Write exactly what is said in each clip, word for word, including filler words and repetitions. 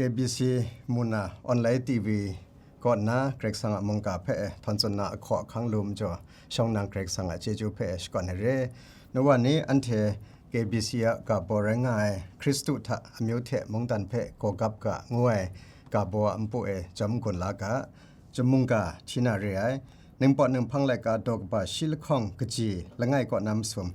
A B C mu na online T V kaw nna Karai Kasang a mungga hpe htawn tsun na ahkaw ahkang lu majaw, shawng nang Karai Kasang a chyeju hpe shakawn ai re. Nawa ni anhte K B C a ga baw rai nga ai, Hkristu hta amyu hte mungdan hpe gawgap ga ngu ai ga baw a npu e chyawm gun la ga, chyum mungga hti na re ai. Ningpawt Ninghpang laika daw kaba shi lahkawng kaji langai kaw na masum.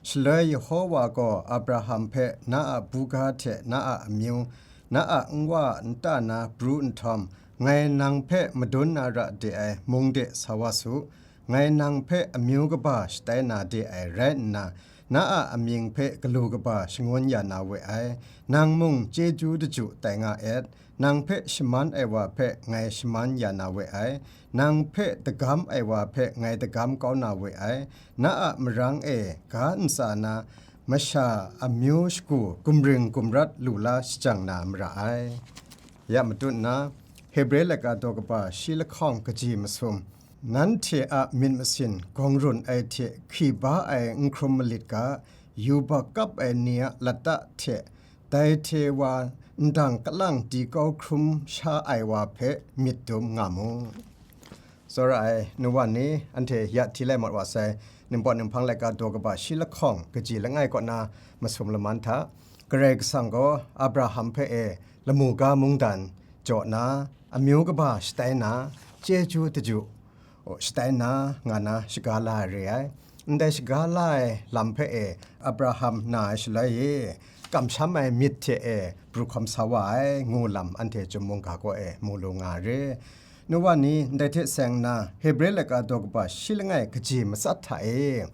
Shaloi Yehowa gaw Abraham hpe, "Na a buga hte na a amyu, na a nwa nta na pru nhtawm, ngai nang hpe madun na ra de ai mung de sa wa su. Ngai nang hpe amyu kaba shatai na de ai rai nna, na a amying hpe galu kaba shangun ya na we ai. Nang mung chyeju daju tai nga et. Nang hpe shaman ai wa hpe ngai shaman ya na we ai. Nang hpe dagam ai wa hpe ngai dagam kau na we ai. Na a marang e ga ntsa na masha amyu shagu gumring gumrat lu la shajang na mara ai." Ya matut nna, Hebre laika daw kaba shi lahkawng kaji masum. Nanhte a myit masin gawng run ai hte hki ba ai n hkrum malit ga, yubak kap ai ni a lata hte dai hte wa ndang kalang di kau hkrum sha ai wa hpe myit dum nga mu. Tsawra ai, nawa ni anhte ya hti lai mat wa sai, Ningpawt Ninghpang laika daw kaba shi lahkawng kaji langai kaw na masum laman hta, Karai Kasang gaw Abraham hpe e lamu ga mungdan jaw na, amyu kaba shatai na, chyeju daju shatai na, nga na shaga la ai re ai. Ndai shaga la ai lam hpe e, Abraham na ai shaloi e, kamsham ai myit hte e pru hkawm sa wa ai, ngu lam anhte chyum mungga kaw e mu lu nga ai re. Nawa ni ndai hte seng nna, Hebre laika daw kaba shi langai kaji matsat hta e,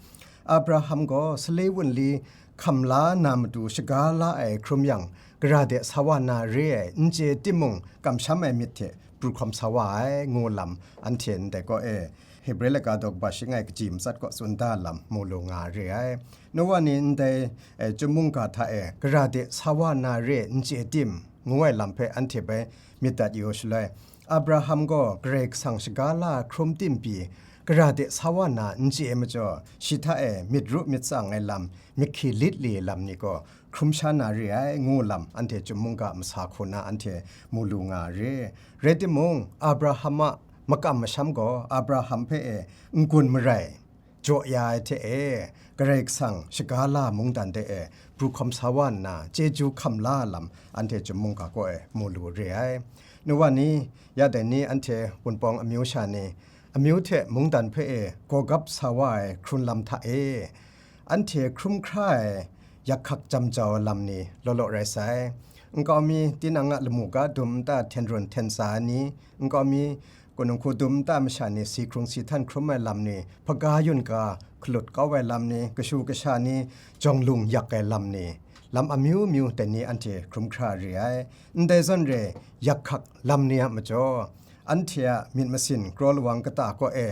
Abraham gaw sale wunli hkam la na matu shaga la ai hkrum yang, gara de sa wa na re ai, n chye timung, kamsham ai myit hte pru hkawm sa wa ai, ngu lam anhte ndai kaw e, Hebre laika daw kaba shi langai kaji matsat kaw tsun da lam mu lu nga re ai. Nawa ni ndai, e, chyum mungga hta e, gara de sa wa na re n chye tim, ngu ai lam hpe anhte bai myit dat yu shaloi, Abraham gaw Karai Kasang shaga la hkrum tim pyi, gara de sa wa na n chye majaw, shi hta e myit ru myit tsang ai lam, myit hki lit li ai lam ni gaw hkrum sha na re ai, ngu lam anhte chyum mungga masa hku na anhte mu lu nga re. Rai timung, Abraham a makam masham gaw Abraham hpe e n-gun marai jaw ya ai hte e, Karai Kasang shaga la mungdan de e pru hkawm sa wa nna, chyeju hkam la lam anhte chyum mungga kaw e mu lu re ai. Nawa ni, ya dai ni anhte Wunpawng amyu sha ni, amyu hte mungdan hpe e gawgap sa wa ai hkrun lam hta e, anhte hkrum hkra ai yak hkak jam jau ai lam ni law law rai sai. Nkau mi tinang a lamu ga dum nta hten run hten tsa ai ni, nkau mi kunung hku dum nta masha ni si hkrung si htan hkrum ai lam ni, hpaga yun ga hkalut kau ai lam ni, kashu kasha ni jawng lung yak ai lam ni, lam amyu myu dai ni anhte hkrum hkra re ai. Ndai zawn re, yak hkak lam ni a majaw, anhte a myit masin kraw lawang kata kaw e,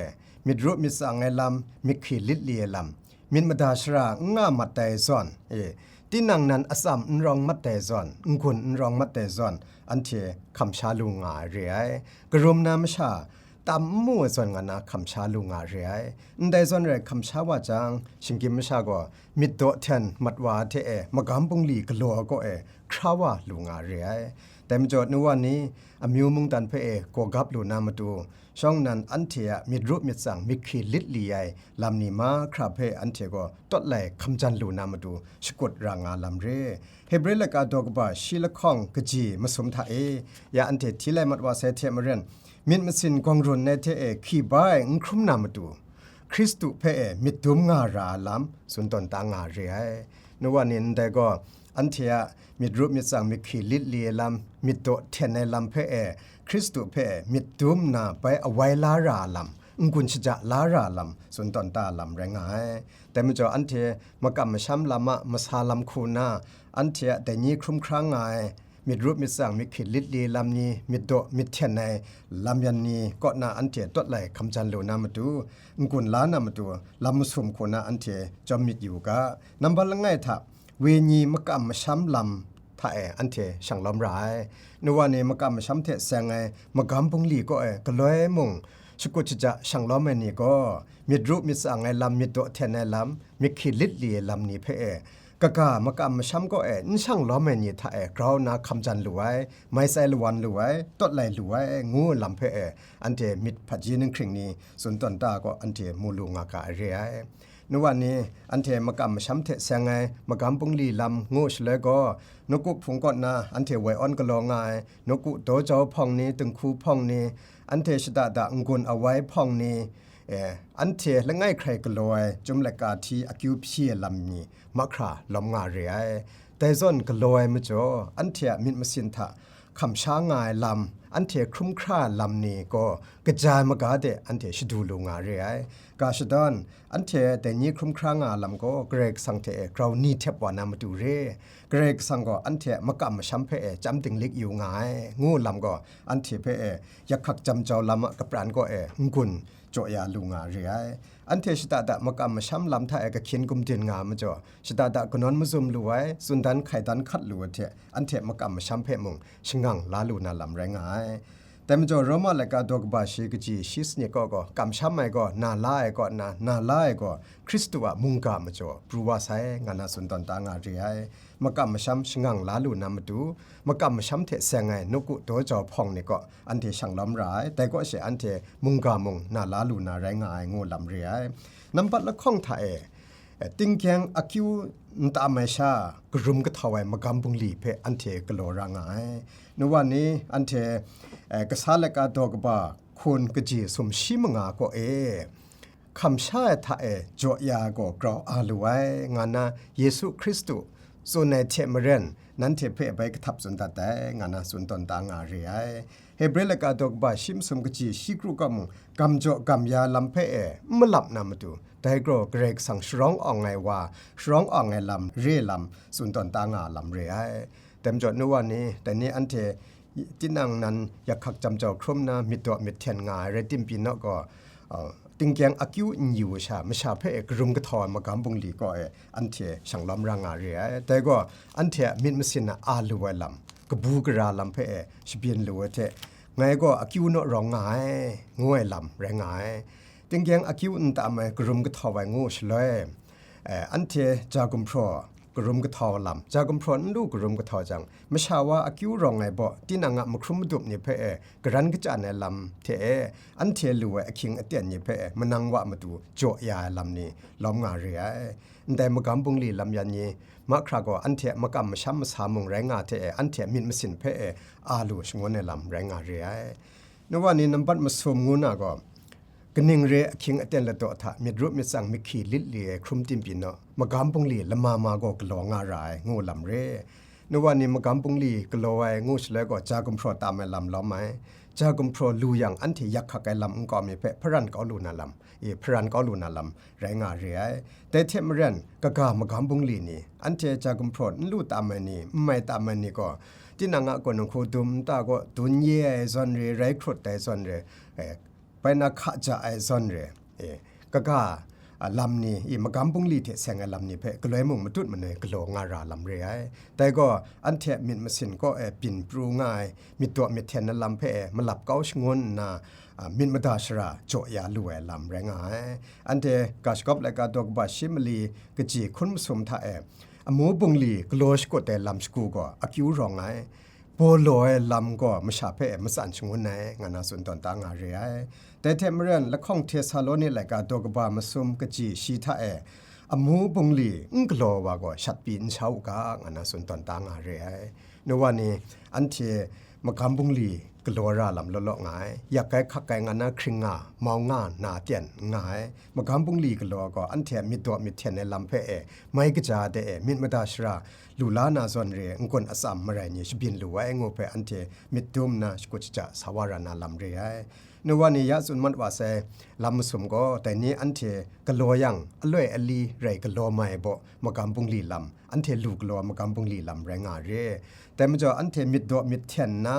myit ru myit tsang ai lam, myit hki lit li ai lam, myit mada shara n nga mat ai zawn, e, tinang nan atsam n rawng mat ai zawn, n-gun n rawng mat ai zawn, anhte hkam sha lu nga ai re ai. Karum na masha, tam n mu ai zawn nga na hkam sha lu nga re ai. Ndai zawn rai hkam sha wa jang, shinggyim masha gaw myit daw hten mat wa hte e, magam bungli galaw ai kaw e hkra wa lu nga re ai. Dai majaw, nawa ni amyu mungdan hpe e gawgap lu na matu, shawng nnan anhte a myit ru myit tsang myit hki lit li ai lam ni mahkra hpe anhte gaw tawt lai hkam jan lu na matu shakut ra nga lam re. Hebre laika daw kaba shi lahkawng kaji masum hta e, ya anhte hti lai mat wa sai hte maren, myit masin gawng run ai hte e hki ba ai n hkrum na matu, Hkristu hpe e myit dum nga ra ai lam tsun tawn ta nga re ai. Nawa ni ndai gaw, anhte a myit ru myit tsang myit hki lit li ai lam, myit daw hten ai lam hpe e, Hkristu hpe e myit dum nna bai awai la ra ai lam, n-gun shaja la ra ai lam, tsun tawn ta ai lam rai nga ai. Dai majaw, anhte makam masham lam a masa lam hku nna, anhte a dai ni hkrum hkra nga ai, myit ru myit tsang myit hki lit li lam ni, myit daw myit hten ai lam yan ni kaw na anhte tawt lai hkam jan lu na matu, n-gun la na matu, lam masum hku na anhte chyawm myit yu u ga. Nambat langai hta, wenyi makam masham lam hta e anhte shang lawm ra ai. Nawa ni makam masham hte seng ai magam bungli kaw e galoi mung shakut shaja shang lawm ai ni gaw, myit ru myit tsang ai lam, myit daw hten ai lam, myit hki lit li ai lam ni hpe e, kaga makam masham kaw e n shang lawm ai ni hta e grau nna hkam jan lu ai, mai tsai lawan lu ai, tawt lai lu ai, ngu lam hpe e, anhte myit hpaji ninghkring ni tsun tawn ta kaw anhte mu lu nga ga ai re ai. Nu wa ni, anhte makam masham hte seng ai magam bungli lam ngu shaloi gaw, nawku hpung kaw na anhte woi awn galaw nga ai, nawku daw jau hpawng ni, dinghku hpawng ni, anhte shada da n-gun awai hpawng ni, e, anhte langai hkrai galaw ai chyum laika hti akyu hpyi ai lam ni mahkra lawm nga re ai. Dai zawn galaw ai majaw, anhte a myit masin hta hkam sha nga ai lam, anhte hkrum hkra ai lam ni gaw, kaja ai maga de anhte shadu lu nga re ai. Ga shadawn, anhte dai ni hkrum hkra nga ai lam gaw, Karai Kasang hte e grau ni htep wa na matu re. Karai Kasang gaw anhte a makam masham hpe e chyam dinglik yu nga ai, ngu lam gaw, anhte hpe e yakhak jam jau lam a kapran kaw e n-gun jaw ya lu nga re ai. Anhte shada da makam masham lam hta e kahkyin gumdin nga ai majaw, shada da kanawn mazum lu ai, tsun dan hkai dan hkat lu ai hte, anhte makam masham hpe mung shangang la lu na lam rai nga ai. Dai majaw, Roma laika daw kaba shi kaji shi sanit kaw gaw, kamsham ai gaw na la ai kaw nna, na la ai gaw Hkristu a mungga majaw pru wa sai, nga na tsun tawn ta nga re ai. Makam masham shangang la lu na matu, makam masham hte seng ai nawku daw jau hpawng ni kaw anhte shang lawm ra ai, dai kaw she anhte mungga mung na la lu na rai nga ai, ngu lam re ai. Nambat lahkawng hta e, e, tingkyang akyu n tam ai sha, karum kahtau ai magam bungli hpe anhte galaw ra nga ai. Nu wa ni, anhte, e, kasa laika daw kaba hkun kaji sum shi manga kaw e, hkam sha ai hta e jaw ya ai gaw grau a lu ai, nga na Yesu Hkristu tsun ai hte maren, nanhte hpe bai kahtap tsun dat ai, nga na tsun tawn ta nga re ai. Hebre laika daw kaba shi masum kaji shi kru kaw mung, gam jaw gam ya lam hpe e n malap na matu, dai gaw Karai Kasang sharawng awng ai wa, sharawng awng ai lam, re lam, tsun tawn ta nga lam re ai. Dai majaw, nu wa ni, dai ni anhte tinang nan yakhak jam jau hkrum na, myit daw myit hten nga ai rai tim pyi naw gaw, uh, tingkyang akyu n yu ai sha, masha hpe e karum kahtau ai magam bungli kaw e anhte shang lawm ra nga re ai. Dai gaw, anhte a myit masin a a lu ai lam, kabu gara lam hpe e shabyin lu ai hte, ngai gaw akyu naw rawng nga ai, ngu ai lam rai nga ai. Tingkyang akyu n tam ai, karum kahtau ai ngu shaloi, e, anhte ja gumhpraw karum kahtau lam, ja gumhpraw n lu karum kahtau jang, masha wa akyu rawng ai baw, tinang a mahkrum madup ni hpe e, garan kachyan ai lam hte e, anhte lu ai ahkying aten ni hpe e, manang wa matu jaw ya ai lam ni lawm nga re ai. Ndai magam bungli lam yan ni mahkra gaw, anhte a makam masham masa mung rai nga hte e, anhte a myit masin hpe e, a lu shangun ai lam rai nga re ai. Nu wa ni, nambat masum ngu na gaw, kaning re ahkying aten ladaw hta myit rup myit tsang myit hkyi lit li ai hkrum tim pyi naw, magam bungli lama ma gaw galaw nga ra ai, ngu lam re. Nu wa ni, magam bungli galaw ai ngu shaloi gaw, ja gumhpraw tam ai lam lawm ai. Ja gumhpraw lu yang, anhte yak hkak ai lam nkau mi hpe hparan kau lu na lam, e, hparan kau lu na lam rai nga re ai. Dai hte maren, kaga magam bungli ni, anhte ja gumhpraw n lu tam ai ni, n mai tam ai ni gaw, tinang a gaw nhku dum nta gaw dun ye ai zawn re, rai hkrut ai zawn re, e, bai na hka ja ai zawn re, e, kaga, a, lam ni, i, magam bungli hte seng ai lam ni hpe galoi mung matut manoi galaw nga ra lam re ai. Dai gaw, anhte a myit masin kaw e byin pru nga ai, myit daw myit hten na lam hpe e malap kau shangun nna, a, myit mada shara jaw ya lu ai lam rai nga ai. Anhte ga shagawp laika daw kaba shi mali kaji hkun masum hta e, amu bungli galaw shakut ai lam shagu gaw akyu rawng ai. Baw law ai lam gaw masha hpe matsan shangun ai, nga na tsun tawn ta nga re ai. Dai hte maren, lahkawng Htesaloni laika daw kaba masum kaji shi hta e, amu bungli n galaw wa gaw shat pyi n sha u ga, nga na tsun tawn ta nga re ai. Nu wa ni, anhte magam bungli galaw ra lam law law nga ai, yak ai hkak ai nga na hkring nga, mau nga, na ten n nga ai. Magam bungli galaw gaw, anhte a myit daw myit hten ai lam hpe e, mai kaja de e, myit mada shara, lu la na zawn re, n-gun atsam marai ni shabyin lu ai ngu hpe, anhte myit dum nna shakut shaja sa wa ra na lam re ai. Nu wa ni, ya tsun mat wa sai, lam masum gaw, dai ni anhte galaw yang, aloi ali rai galaw mai baw, magam bungli lam, anhte lu galaw ai magam bungli lam rai nga re. Dai majaw, anhte myit daw myit hten nna,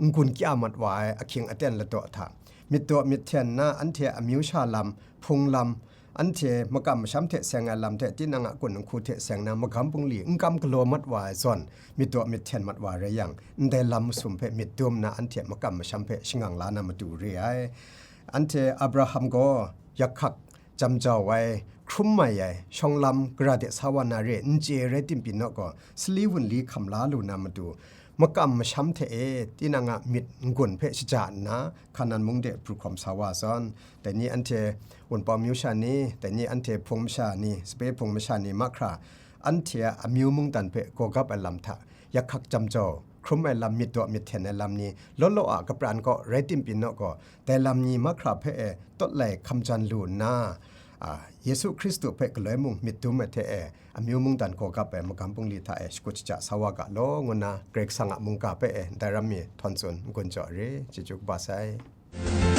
n-gun kya mat wa ai ahkying aten ladaw hta, myit daw myit hten nna, anhte a amyu sha lam, hpung lam, anhte makam masham hte seng ai lam hte tinang a gun nhku hte seng na magam bungli n kam galaw mat wa ai zawn, myit daw myit hten mat wa rai yang, ndai lam masum hpe myit dum nna anhte makam masham hpe shangang la na matu re ai. Anhte Abraham gaw yak hkak jam jau ai, hkrum mai ai shawng lam gara de sa wa na re n chye rai tim pyi naw gaw, sali wunli hkam la lu na matu, makam masham hte e tinang a myit n-gun hpe shaja nna, Hkanan mung de pru hkawm sa wa zawn, dai ni anhte Wunpawng amyu sha ni, dai ni anhte hpung masha ni, sape hpung masha ni mahkra, anhte a amyu mungdan hpe gawgap ai lam hta, yak hkak jam jau, hkrum ai lam, myit daw myit hten ai lam ni, law law a kapran kaw rai tim pyi naw gaw, dai lam ni mahkra hpe e tawt lai hkam jan lu nna, a, Yesu Hkristu hpe galoi mung myit dum ai hte e, amyu mungdan gawgap ai magam bungli hta e shakut shaja sa wa ga law, ngu nna Karai Kasang a mungga hpe e ndai ram mi htawn tsun n-gun jaw re, chyeju kaba sai.